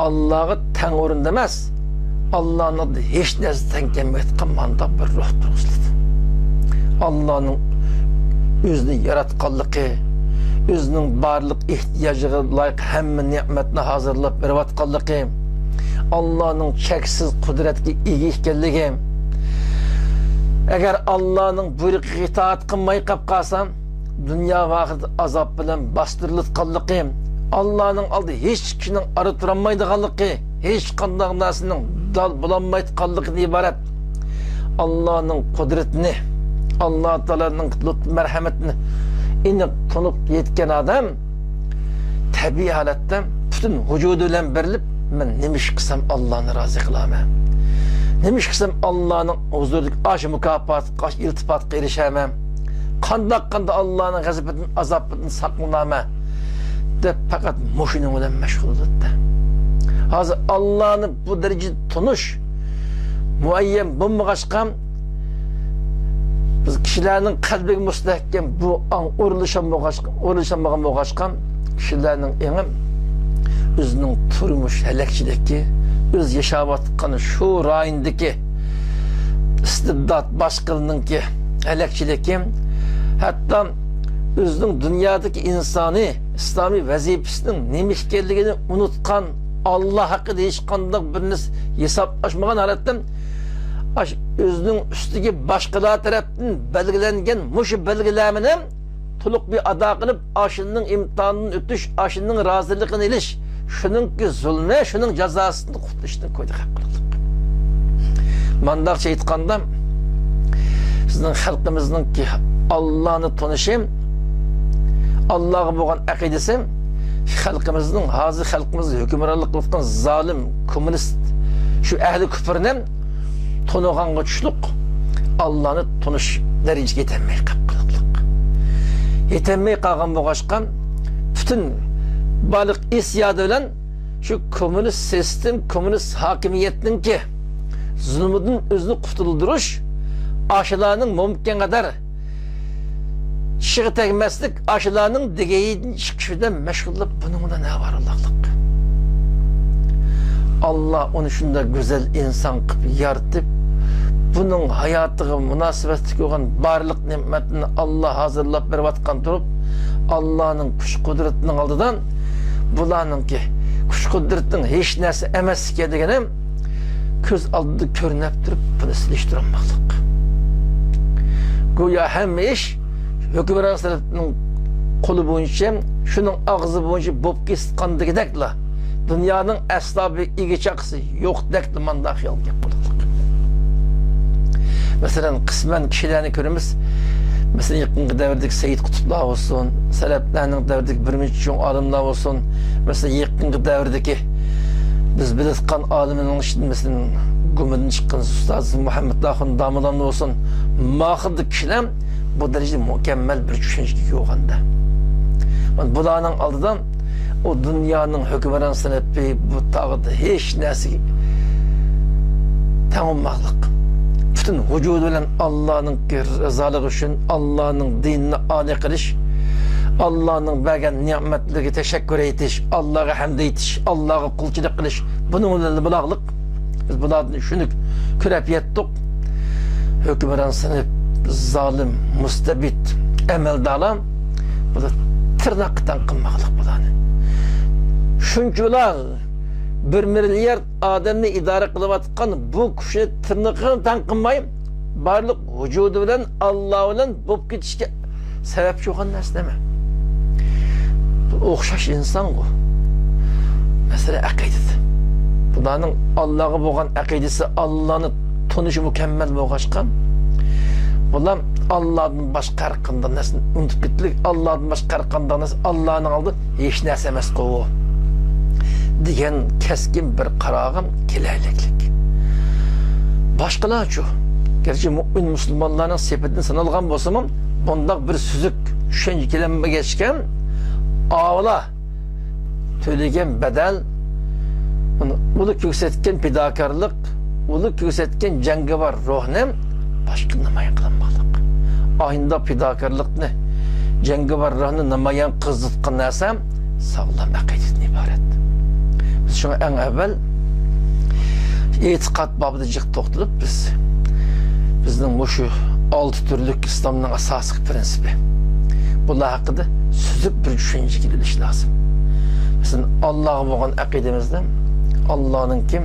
ئاللاغا تەڭ ئورۇندا ئەمەس، ئاللانىڭ ھېچ نەرسە تەڭ كەلمەيدىغان مانداق بىر روھ تۇرغۇزۇلىدۇ. ئاللانىڭ ئۆزىنى ياراتقانلىقى، ئۆزىنىڭ بارلىق ئېھتىياجىغا لايىق ھەممە نېمەتنى ھازىرلاپ بېرىۋاتقانلىقى، ئاللانىڭ چەكسىز قۇدرەتكە ئىگە ئىكەنلىكى، ئەگەر ئاللانىڭ بۇيرۇقىغا ئىتائەت قىلماي قېلىپ قالسا، دۇنيا ۋە ئاخىرەتتە ئازاب بىلەن باستۇرۇلۇۋاتقانلىقى، ئاللانىڭ ئالدىدا ھېچ كىشىنىڭ ئارا تۇرالمايدىغانلىقى، ھېچقانداق نەرسىنىڭ دال بولالمايدىغانلىقىدىن ئىبارەت ئاللانىڭ قۇدرىتىنى، ئاللا تائالانىڭ لۇتپى مەرھەمىتىنى ئېنىق تونۇپ يەتكەن ئادەم تەبىئىي ھالەتتە پۈتۈن ۋۇجۇدى بىلەن بېرىلىپ، مەن نېمە ئىش قىلسام ئاللانى رازى قىلامەن؟ نېمە ئىش قىلسام ئاللانىڭ ھۇزۇرىدىكى ئاشۇ مۇكاپاتقا، ئاشۇ ئىلتىپاتقا ئېرىشەمەن؟ قانداق قىلغاندا ئاللانىڭ غەزىپىدىن، ئازابىدىن ساقلىنامەن؟ دەپ پەقەت مۇشۇنىڭ بىلەن مەشغۇل بولاتتى. ھازىر ئاللانى بۇ دەرىجىدە تونۇش مۇئەييەن بولمىغاچقا، بىز كىشىلەرنىڭ قەلبىگە مۇستەھكەم بۇ ئاڭ ئورۇنلىشالمىغاچقا، ئورۇنلىشالمىغان بولغاچقا، كىشىلەرنىڭ ئېڭى ئۆزىنىڭ تۇرمۇش ھەلەكچىلىكى، ئۆز ياشاۋاتقان شۇ رايوندىكى ئىستىبدات باشقىلىرىنىڭكى ھەلەكچىلىكى، ھەتتا ئۆزىنىڭ دۇنيادىكى ئىنسانىي ئىسلامىي ۋەزىپىسىنىڭ نېمە ئىكەنلىكىنى ئۇنتۇغان، ئاللا ھەققىدە ھېچقانداق بىر نەرسە ھېسابلاشمىغان ھالەتتە، ئاشۇ ئۆزىنىڭ ئۈستىگە باشقىلار تەرەپتىن بەلگىلەنگەن مۇشۇ بەلگىلەمىنى تولۇق بىر ئادا قىلىپ، ئاشۇنىڭ ئىمتىھانىدىن ئۆتۈش، ئاشۇنىڭ رازىلىقىنى ئېلىش، شۇنىڭكى زۇلمى، شۇنىڭ جازاسىنى قۇتۇلۇشتىن كويدا خەق قىلىقلىق. مانداقچە ئېيتقاندا، بىزنىڭ خەلقىمىزنىڭكى ئاللانى تونۇشى، ئاللاغا بولغان ئەقىدىسى، خەلقىمىزنىڭ، ھازىر خەلقىمىزنى ھۆكۈمرانلىق قىلىۋاتقان زالىم، كوممۇنىست، شۇ ئەھلى كۇپرنى تونۇغانغا چۈشلۈق، ئاللانى تونۇش دەرىجىگە يېتەلمەي قېلىپ قالغانلىق. يېتەلمەي قالغان بولغاچقا، پۈتۈن بارلىق ھېسسىياتى بىلەن شۇ كوممۇنىست سىستېم، كوممۇنىست ھاكىمىيەتنىڭكى زۇلمىدىن ئۆزىنى قۇتۇلدۇرۇش، ئاشۇلارنىڭ مۇمكىن قەدەر چىشىغا تەگمەسلىك، ئاشۇلارنىڭ دېگىنىدىن چىقىش بىلەن مەشغۇللىنىپ، بۇنىڭ بىلەن ھەۋارىلىقلىق. ئاللا ئۇنى شۇنداق گۈزەل ئىنسان قىلىپ يارىتىپ، بۇنىڭ ھاياتىغا مۇناسىۋەتلىك بولغان بارلىق نېمەتنى ئاللا ھازىرلاپ بېرىۋاتقان تۇرۇپ، ئاللانىڭ كۈچ قۇدرىتىنىڭ ئالدىدا بۇلارنىڭكى كۈچ-قۇدرىتىنىڭ ھېچ نەرسە ئەمەسلىكى دېگىنى كۆز ئالدىدا كۆرۈنۈپ تۇرۇپ، بۇنى سېلىشتۇرالماقلىق. گويا ھەممە ئىش ھۆكۈمران سىنىپنىڭ قولى بويىچە، شۇنىڭ ئاغزى بويىچە بولۇپ كېتىۋاتقاندىكىدەكلا، دۇنيانىڭ ئەسلا بىر ئىگە-چاقىسى يوقتەك مانداق خىيال گەپ بولىدۇ. مەسىلەن، قىسمەن كىشىلەرنى كۆرىمىز. مەسىلەن، يېقىنقى دەۋردىكى سەييىد قۇتۇپلار بولسۇن، سەلەپلەرنىڭ دەۋرىدىكى بىر نەچچە چوڭ ئالىملار بولسۇن. مەسىلەن، يېقىنقى دەۋردىكى بىز بىلىۋاتقان ئالىملارنىڭ ئىچىدە، مەسىلەن، گۇمىدىن چىققان ئۇستاز مۇھەممەد ئاخۇن داموللامنى بولسۇن، ماخىلدىكى كىشىلەر بۇ دەرىجىدە مۇكەممەل بىر چۈشەنچىگە ئىگە بولغاندا، مانا بۇلارنىڭ ئالدىدا ئۇ دۇنيانىڭ ھۆكۈمران سىنىپى بۇ تاغدا ھېچ نەرسىگە تەڭ بولماقلىق. پۈتۈن ۋۇجۇدى بىلەن ئاللانىڭ رىزالىقى ئۈچۈن، ئاللانىڭ دىنىنى ئالىي قىلىش، ئاللانىڭ بەرگەن نېمەتلىرىگە تەشەككۈر ئېيتىش، ئاللاغا ھەمد ئېيتىش، ئاللاغا قۇلچىلىق قىلىش، بۇنىڭ بىلەن بولاغلىق. بىز بۇلاردىن شۇنى كۆرۈپ يەتتۇق. ھۆكۈمران سىنىپ، زالىم، مۇستەبىت ئەمەلدارلار بۇلار تىرناققا تەڭ قىلماقلىق بۇلارنى. شۇنچىلار بىر مىليارد ئادەمنى ئىدارە قىلىۋاتقان بۇ كۈچنى تىرنىقىغا تەڭ قىلماي، بارلىق ۋۇجۇدى بىلەن ئاللا بىلەن بولۇپ كېتىشكە سەۋەبچى بولغان نەرسە نېمە؟ ئوخشاش ئىنسانغۇ. مەسىلە ئەقىدىدە. بۇلارنىڭ ئاللاغا بولغان ئەقىدىسى، ئاللانى تونۇشى مۇكەممەل بولغاچقا، بۇلار ئاللادىن باشقا ھەر قانداق نەرسىنى ئۇنتۇپ كېتىدۇ. ئاللادىن باشقا ھەر قانداق نەرسە ئاللانىڭ ئالدىدا ھېچ نەرسە ئەمەسقۇ دېگەن كەسكىن بىر قارارغا كېلەلىكلىك. باشقىلارچۇ؟ گەرچە مۇئمىن مۇسۇلمانلارنىڭ سېپىدىن سانالغان بولسىمۇ، بۇنداق بىر سۈزۈك چۈشەنچە كېلەلمىگەچكە، ئاۋۇلار تۆلىگەن بەدەل، ئۇلار كۆرسەتكەن پىداكارلىق، ئۇلار كۆرسەتكەن جەڭگىۋار روھنى باشقا نامايان قىلالماقلىق. ئاينىدا پىداكارلىقنى، جەڭگىۋار روھنى نامايان قىلىدىغان نەرسە ساغلام ئەقىدىدىن ئىبارەت. بىز شۇڭا ئەڭ ئەۋۋەل ئېتىقاد بابىدا جىق توختىلىپ، بىز، بىزنىڭ مۇشۇ ئالتە تۈرلۈك ئىسلامنىڭ ئاساسلىق پىرىنسىپى، بۇلار ھەققىدە سۈزۈك بىر چۈشەنچىگە كېلىش لازىم. مەسىلەن، ئاللاغا بولغان ئەقىدىمىزدە ئاللانىڭكى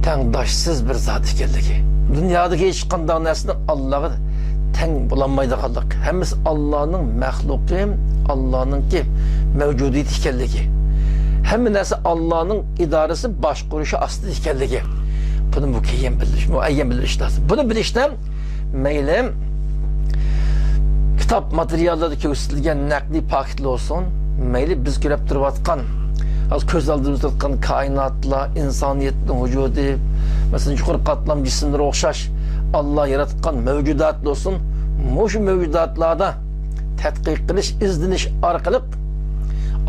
تەڭداشسىز بىر زات ئىكەنلىكى، دۇنيادىكى ھېچقانداق نەرسىنىڭ ئاللاغا تەڭ بولالمايدىغانلىق، ھەممىسى ئاللانىڭ مەخلۇقى، ئاللانىڭكى مەۋجۇدىيىتى ئىكەنلىكى، ھەممە نەرسە ئاللانىڭ ئىدارىسى، باشقۇرۇشى ئاستىدا ئىكەنلىكى، بۇنى مۇكەييەن بىلىش، مۇئەييەن بىلىش لازىم. بۇنى بىلىشتە مەيلى كىتاب ماتېرىياللىرىدا كۆرسىتىلگەن نەقلىي پاكىتلار بولسۇن، مەيلى بىز كۆرۈپ تۇرۇۋاتقان ھازىر كۆز ئالدىمىزدا تۇرۇۋاتقان كائىناتلار، ئىنسانىيەتنىڭ ۋۇجۇدى، مەسىلەن، يۇقىرى قاتلام جىسىملىرىگە ئوخشاش ئاللا ياراتقان مەۋجۇدات بولسۇن، مۇشۇ مەۋجۇداتلاردا تەتقىق قىلىش، ئىزدىنىش ئارقىلىق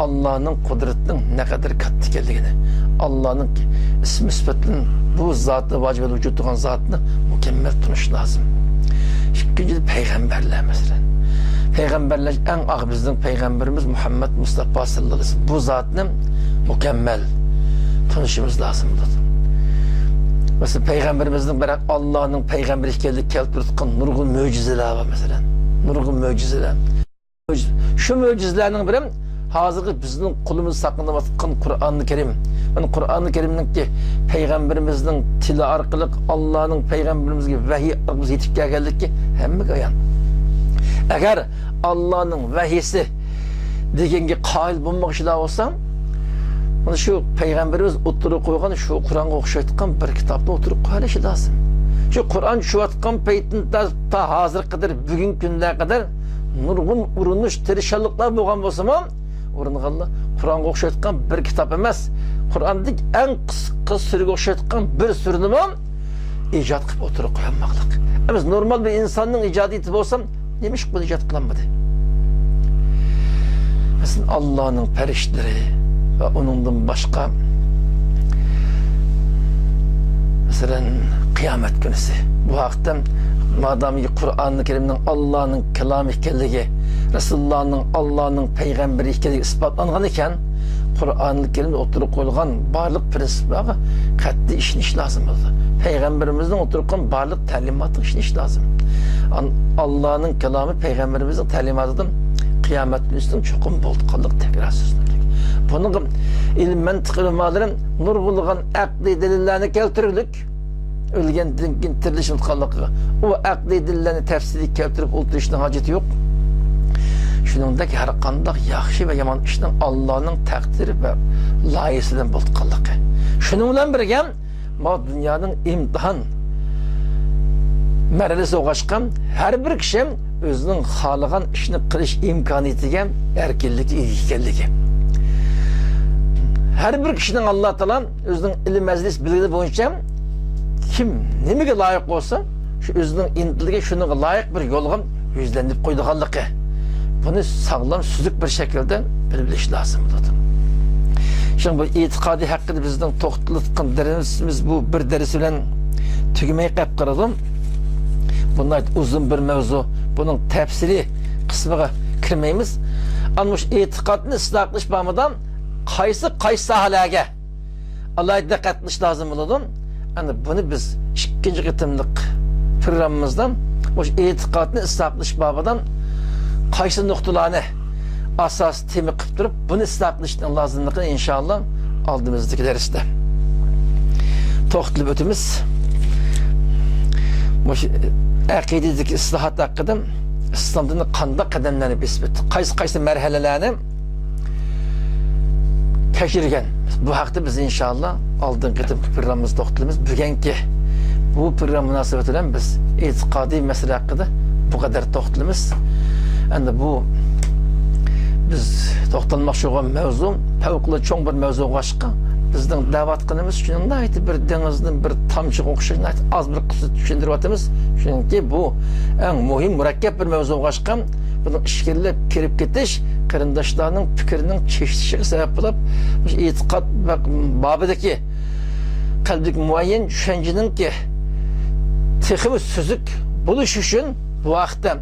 ئاللانىڭ قۇدرىتىنىڭ نەقەدەر كاتتا ئىكەنلىكىنى، ئاللانىڭ ئىسمى سۈپەتلىرىنى، بۇ زاتى ۋاجىبەل ۋۇجۇد تۇرغان زاتنى مۇكەممەل تونۇش لازىم. ئىككىنچىدىن، پەيغەمبەرلەر مەسىلەن. پەيغەمبەرلەر ئەڭ ئاخىر بىزنىڭ پەيغەمبىرىمىز مۇھەممەد مۇستەپا ساللاللاھۇ ئەلەيھى ۋەسەللەم. بۇ زاتنى مۇكەممەل تونۇشىمىز لازىم بولىدۇ. مەسىلەن، پەيغەمبىرىمىزنىڭ بىر ئاللانىڭ پەيغەمبىرى ئىكەنلىكى كەلتۈرۈۋاتقان نۇرغۇن مۆجىزىلەر بار، مەسىلەن. نۇرغۇن مۆجىزىلەر. شۇ مۆجىزىلەرنىڭ بىرى ھازىرقى بىزنىڭ قولىمىزدا ساقلىنىۋاتقان قۇرئانى كەرىم. مانا قۇرئانى كەرىمنىڭكى پەيغەمبىرىمىزنىڭ تىلى ئارقىلىق ئاللانىڭ پەيغەمبىرىمىزگە ۋەھىي ئارقىلىق يېتىپ كەلگەنلىكى ھەممىگە ئايان. ئەگەر ئاللانىڭ ۋەھىيسى دېگەنگە قايىل بولمىغۇچىلار بولسا، مانا شۇ پەيغەمبىرىمىز ئوتتۇرىغا قويغان شۇ قۇرئانغا ئوخشايدىغان بىر كىتابنى ئوتتۇرىغا قويۇۋېلىشى لازىم. شۇ قۇرئان چۈشۈۋاتقان پەيتتىن تا، تا ھازىرغا قەدەر، بۈگۈنكى كۈنلەرگە قەدەر نۇرغۇن ئۇرۇنۇش، تىرىشچانلىقلار بولغان بولسىمۇ، ئۇرۇنغانلار قۇرئانغا ئوخشايدىغان بىر كىتاب ئەمەس، قۇرئاندىكى ئەڭ قىسقا سۈرىگە ئوخشايدىغان بىر سۈرىنىمۇ ئىجاد قىلىپ ئوتتۇرىغا قويالماقلىق. بىز نورمال بىر ئىنساننىڭ ئىجادىيىتى بولسا، نېمىشقا بۇنى ئىجاد قىلالمىدى؟ مەسىلەن، ئاللانىڭ پەرىشتىلىرى ۋە ئۇنىڭدىن باشقا، مەسىلەن، قىيامەت كۈنىسى. بۇ ھەقتە مادامكى قۇرئانى كەرىمنىڭ ئاللانىڭ كالامى ئىكەنلىكى، رەسۇلۇللانىڭ ئاللانىڭ پەيغەمبىرى ئىكەنلىكى ئىسپاتلانغان ئىكەن، قۇرئانى كەرىمدە ئوتتۇرىغا قويۇلغان بارلىق پىرىنسىپلارغا قەتئىي ئىشىنىش لازىم بولىدۇ. پەيغەمبىرىمىزنىڭ ئوتتۇرىغا قويغان بارلىق تەلىماتىغا ئىشىنىش لازىم. ئان-، ئاللانىڭ كالامى پەيغەمبىرىمىزنىڭ تەلىماتىدىن قىيامەت كۈنىسىنىڭ چوقۇم بولىدىغانلىقى تەكرار سۆزلىنىدۇ. بۇنىڭغا ئىلىم مەنتىق ئۆلىمالىرى نۇرغۇنلىغان ئەقلىي دەلىللەرنى كەلتۈرگۈلۈك، ئۆلگەندىن كېيىن تىرىلىش ئۇنتقانلىقىغا، ئۇ ئەقلىي دەلىللەرنى تەپسىلىي كەلتۈرۈپ ئولتۇرۇشنىڭ ھاجىتى يوق. شۇنىڭدەك ھەر قانداق ياخشى ۋە يامان ئىشنىڭ ئاللانىڭ تەقدىرى ۋە لايىھىسى بىلەن بولۇپ قالدىقى. شۇنىڭ بىلەن بىرگە، ما دۇنيانىڭ ئىمتىھان مەرھەلىسى بولغاچقا، ھەر بىر كىشى ئۆزىنىڭ خالىغان ئىشنى قىلىش ئىمكانىيىتىگە، ئەركىنلىككە ئىگە ئىكەنلىكى. ھەر بىر كىشىنىڭ ئاللا تائالا ئۆزىنىڭ ئىلىم مەجلىس بىلگىنى بويىچە كىم نېمىگە لايىق بولسا، شۇ ئۆزىنىڭ ئىنتىلگەن شۇنىڭغا لايىق بىر يولغا يۈزلەندۈرۈپ قويىدىغانلىقى، بۇنى ساغلام، سۈزۈك بىر شەكىلدە بىلىپ ئېلىش لازىم بولىدۇ. شۇڭا بۇ ئېتىقادى ھەققىدە بىزنىڭ توختىلىۋاتقان دەرسىمىز بۇ بىر دەرس بىلەن تۈگىمەي قېلىپ قالىدۇ. بۇ ناھايىتى ئۇزۇن بىر مەۋزۇ. بۇنىڭ تەپسىلىي قىسمىغا كىرمەيمىز. ئەمما مۇشۇ ئېتىقادنى ئىسلاھ قىلىش بابىدا قايسى، قايسى ساھەلەرگە ئالاھىدە دىققەت قىلىش لازىم بولىدۇ. ئەنە بۇنى بىز ئىككىنچى قېتىملىق پروگراممىمىزدا مۇشۇ ئېتىقادنى ئىسلاھ قىلىش بابىدا قايسى نۇقتىلارنى ئاساسىي تېما قىلىپ تۇرۇپ، بۇنى ئىسلاھ قىلىشنىڭ لازىملىقىنى، ئىنشائاللا، ئالدىمىزدىكى دەرستە توختىلىپ ئۆتىمىز. مۇشۇ ئەقىدىدىكى ئىسلاھات ھەققىدە ئىسلام دىنى قانداق قەدەملەرنى بېسىپ ئۆتتى، قايسى، قايسى مەرھەلىلەرنى كەچۈرگەن. بۇ ھەقتە بىز ئىنشائاللا ئالدىنقى قېتىمقى پروگراممىمىزدا توختىلىمىز. بۈگۈنكى بۇ پروگرامما مۇناسىۋىتى بىلەن بىز ئېتىقادىي مەسىلە ھەققىدە بۇ قەدەر توختىلىمىز. ئەمدى بۇ بىز توختالماقچى بولغان مەۋزۇ پەۋقۇلئاددە چوڭ بىر مەۋزۇ بولغاچقا، بىزنىڭ دەۋاتقىنىمىز شۇنىڭ ناھايىتى بىر دېڭىزدىن بىر تامچىغا ئوخشاش ناھايىتى ئاز بىر قىسىم چۈشەندۈرۈۋاتىمىز. چۈنكى بۇ ئەڭ مۇھىم، مۇرەككەپ بىر مەۋزۇ بولغاچقا، بۇنىڭ ئىچكىرىلەپ كىرىپ كېتىش قېرىنداشلارنىڭ پىكرىنىڭ چېچىلىشىغا سەۋەب بولۇپ، مۇشۇ ئېتىقاد بابىدىكى قەلبىدىكى مۇئەييەن چۈشەنچىنىڭكى تېخىمۇ سۈزۈك بولۇشى ئۈچۈن بۇ ھەقتە،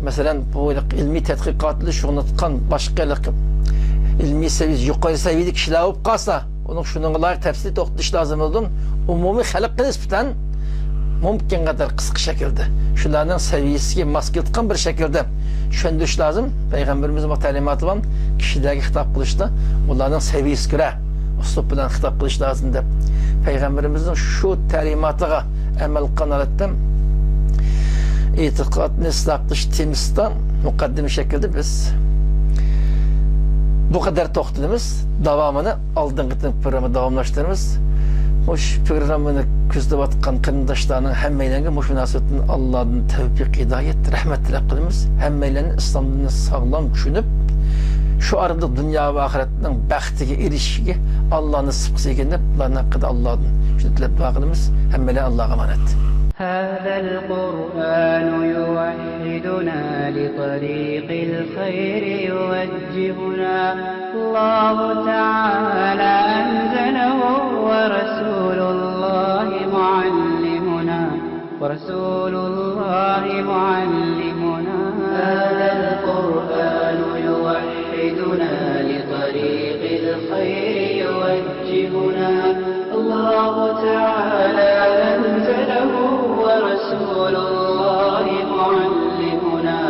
مەسىلەن، بۇ ئىلمىي تەتقىقات بىلەن شۇغۇللىنىۋاتقان باشقا ئىلمىي سەۋىيەسى يۇقىرى سەۋىيەدىكى كىشىلەر بولۇپ قالسا، ئۇنىڭ شۇنىڭغا لايىق تەپسىلىي توختىلىش لازىم بولىدۇ. ئومۇمىي خەلققە نىسبەتەن مۇمكىن قەدەر قىسقا شەكىلدە، شۇلارنىڭ سەۋىيەسىگە ماس كېلىدىغان بىر شەكىلدە چۈشەندۈرۈش لازىم. پەيغەمبىرىمىزنىڭ تەلىماتى بار، كىشىلەرگە خىتاب قىلىشتا ئۇلارنىڭ سەۋىيەسىگە كۆرە ئۇسلۇب بىلەن خىتاب قىلىش لازىم دەپ، پەيغەمبىرىمىزنىڭ شۇ تەلىماتىغا ئەمەل قىلغان ھالەتتە ئېتىقادنى ئىسلاھ قىلىش تېمىسىدا مۇقەددىمە شەكلىدە بىز بۇ قەدەر توختىلىمىز. داۋامىنى ئالدىنقى قېتىمقى پروگراممىدا داۋاملاشتۇرىمىز. مۇشۇ پروگراممىنى كۆزىتىۋاتقان قېرىنداشلارنىڭ ھەممەيلەنگە مۇشۇ مۇناسىۋەتتىن ئاللادىن تەۋپىق، ھىدايەت، رەھمەت تىلەپ قىلىمىز. ھەممەيلەننى ئىسلام دىنىنى ساغلام چۈشىنىپ، شۇ ئارىدا دۇنيا ۋە ئاخىرەتنىڭ بەختىگە ئېرىشىشىگە ئاللا نېسىپ قىلسا ئىكەن دەپ، بۇلارنىڭ ھەققىدە ئاللادىن شۇنى تىلەپ دۇئا قىلىمىز. ھەممەيلەن ئاللاغا ئامانەت. هذا القرآن يوحدنا، لطريق الخير يوجهنا. الله تعالى أنزله ورسول الله معلمنا، ورسول الله معلمنا. هذا القرآن يوحدنا، لطريق الخير يوجهنا. الله تعالى أنزله ورسول الله معلمنا،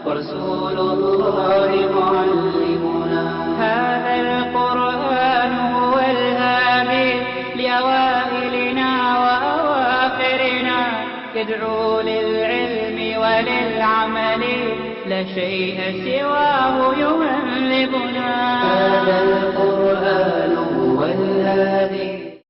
ورسول الله معلمنا. هذا القرآن هو الهادي لأوائلنا وأواخرنا، يدعو للعلم وللعمل، لا شيء سواه يهذبنا. هذا القرآن هو الهادي